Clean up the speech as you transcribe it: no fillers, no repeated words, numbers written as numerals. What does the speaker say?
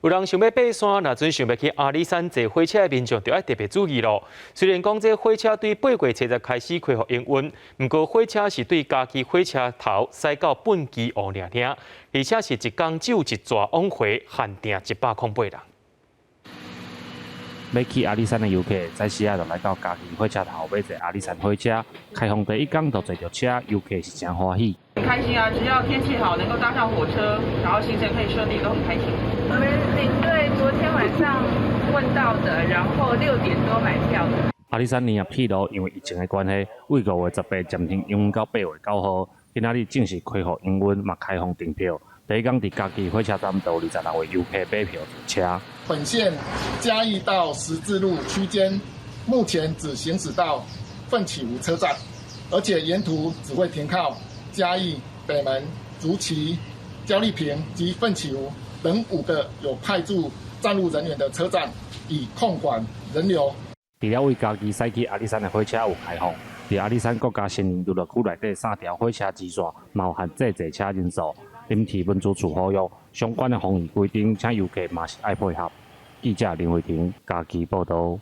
有人想欲爬山，若準想欲去阿里山坐火車的民眾，就愛特別注意囉。雖然講這火車對8月70開始恢復營運，毋過火車是對嘉義火車頭駛到糞墘湖爾爾，而且是一工只有一逝往回，限定108人。欲去阿里山的遊客，早時仔就來到嘉義火車頭欲坐阿里山火車。開放第一工就坐著車，遊客是誠歡喜。很開心啊！只要天氣好，能夠搭上火車，然後行程可以順利，都很開心。我們領隊昨天晚上問到的，然後6點多買票的。阿里山林業鐵路因為疫情的關係，為5月18暫停營運到8月9號。今仔日正式恢復營運，嘛開放訂票。第一工佇嘉義火車站就有26位遊客買票坐車。本線嘉義到十字路區間，目前只行駛到奮起湖車站，而且沿途只會停靠嘉義、北門、竹崎、交力坪及奮起湖等五個有派駐站務人員的車站，以控管人流。除了為嘉義駛去阿里山的火車有開放，佇阿里山國家森林遊樂區內底三條火車支線，嘛有限制坐車人數。臨時文資處呼籲相關的防疫規定，請遊客嘛是愛配合。記者林慧婷嘉義報導。